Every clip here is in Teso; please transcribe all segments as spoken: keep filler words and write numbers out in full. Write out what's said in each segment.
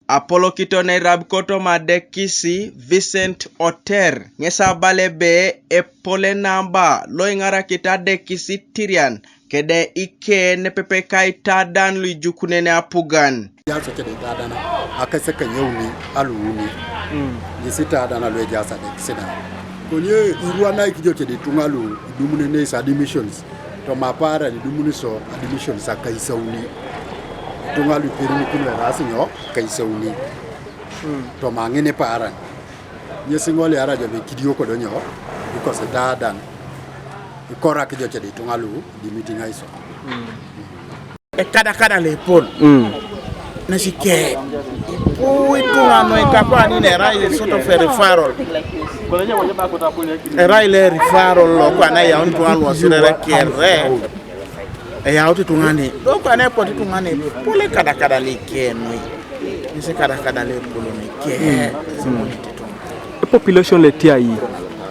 Apolokito nairab kotoma adekis Vincent Oter ŋes abala ebe epole namba loiŋarakit adekis Tirian kede ike nepepe ka itaadan luijukunen apugan. Ejaas kede itaadan akaisakanyauni aluuni, ŋes itaadan luejaas adekis da. Konye irwanai kijo kede ituŋa lu idumunenei admissions, toma apaaran idumuni so admissions akaisauni. Ituŋa luiperinikino eraas nyo? Akaisauni. Toma ŋin ipaaran. Ŋes ŋol iarajo be kidio kodo nyo? Because itaadan. Ikorak jo kede ituŋa lu dimiti ŋaiso. Ekadakada lepol. Nasi ke ipu ituŋa noi kakwani nerai sort of a referral. Erai le referral lo kwana yaun ituŋa lu Serere kere. Eyaut ituŋani. Do kwana epot ituŋani pole kadakada likenui. Nisi kadakada lepol nike. Epopulation le tiai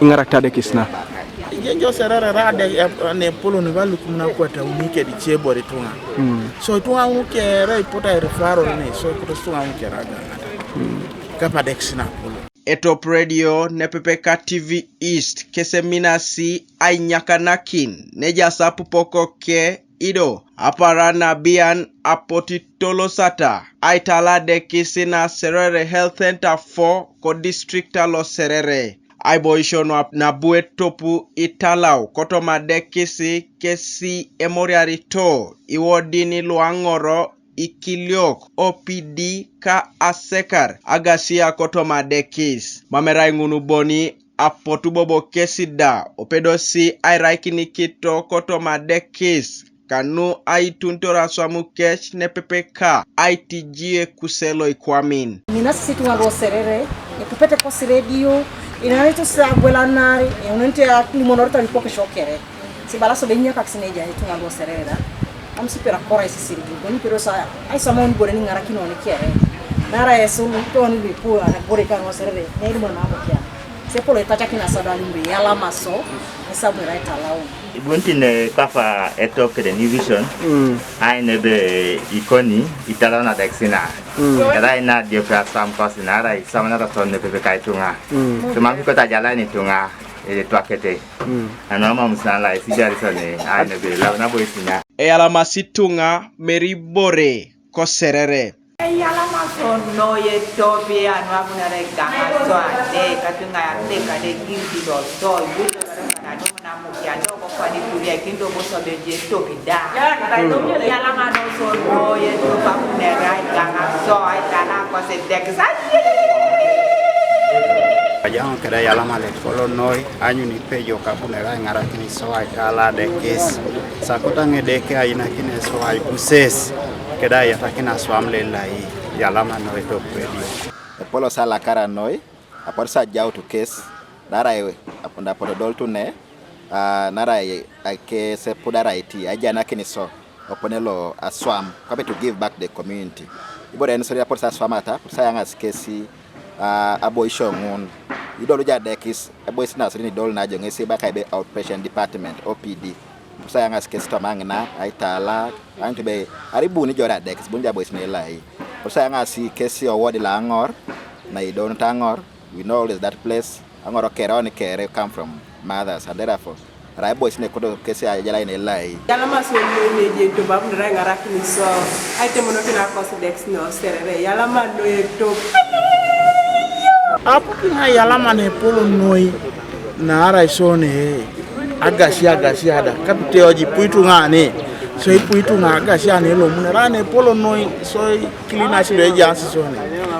iŋarakit adekis na. Ijejo Serere rade ne epolon valukum na kwata uni kedi chebor ituŋa. So ituŋa ŋu kere ipota referral ne so ikutos ituŋa ŋu kere agaŋata. Kapa adekis na polo. Etop Radio nepepe ka T V East keseminasi ainyakanakin nejas apupok ke ido apara nabian apotitolosata aitala adekis na Serere Health Center four ko district alo Serere. Aiboisio nuap nabu etopu italau kotoma adekis kesi emoriarito iwodin luaŋoro ikiliok, O P D ka asekar agasia kotoma adekis. Mam erai ŋun boni apotu bobo kesi da opedosi airaikin kito kotoma adekis kanu aitunitor aswam kec nepepe ka aitiji ekuse loikwamin. Minas sisi ituŋa lu Serere epupete kosi redio, inanaitos agwelanar, eunenite akilimonor tani pokesho kere. Sibala sobe inyakakis neja ituŋa lu Serere da. Am sipera kora isisirigin koni pero sa aisoma oni bore niŋarakin oni kere. Nara esul toni luipu anabore kan wa Serere neirimo namukia. Sepolo itacakin asada lumbe yalama so esabu era italaun. Ibuntin kafa etop kede ni vision. Ain ebe ikoni italaun adekis na. Erai na diopia sam kosi na arai sam na rason nepepe ka ituŋa. Tumam kikot ajalain ituŋa etwakete. Ano ama musana la isijarisone aine be la na boisinya. Eyalamasi ituŋa meri bore ko Serere. Eyalama so noi etopi anu abunare gaŋa so ane katuŋa ate kade girdi lo so yudo kade kana no na mukia no ko kwani kulia kindo bo so be je topi da. Eyalama no so noi etopi abunare gaŋa so aitala ko se deksa. Ajaŋo kede eyalama let kolo noi. Anyuni pejo kabunere aiŋarakin iso aitala adekis. Sakota ŋedeke ainakini iso aibuses keda ayatakin aswam lelai. Yalama noi topedi. Epolo salakara noi apotu sajaut kes darai apunda potodoltune. Narai kes epudara iti aijanakin iso opone lo aswam kwape to give back the community. Ibore en sori apotu aswamata apotu sayaŋas kesi. Aboisio ŋun idol ujadekis ebois nasodin idol najo ŋesi baka ebe outpatient department O P D. Busa yaŋas kes toma ŋina aitala aŋit be aribuni jore adekis buni jabois neilai. Busa yaŋas kes owodi la aŋor na idonut aŋor. We know always that place aŋor kere oni kere come from mothers and therefore. Arai bois nekoto kesi ajalai nelai. Yalama so noi nejento babu nara iŋarakini so aitemonokin akos deks no Serere yalama noi etop. Apuki ŋa yalama nepolo noi naarai so ne agasi agasi ada kapite oji puitu ŋa ne so ipuitu ŋa agasi ane lomune ra nepolo noi so. Kilinas lo ejaas sone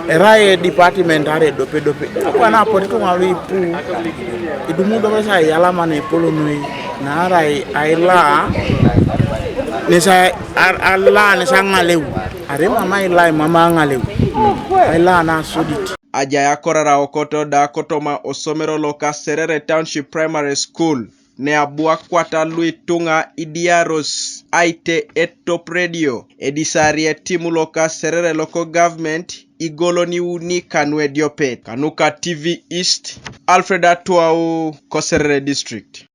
erai department are dopedope kwana apot ituŋa luipu idumu dope sa iyalama naepolonoi naarai aila nisa ala nisa aŋaleu are mama aila mama aŋaleu aila nasodit. Ajai akorara okoto da kotoma osomero loka Serere Township Primary School. Neabu akwata luituŋa idiaros aite etop redio edisari etimu loka Serere Local Government igolon iuni kanu ediopet kanuka T V East. Alfred Atuau ko Serere District.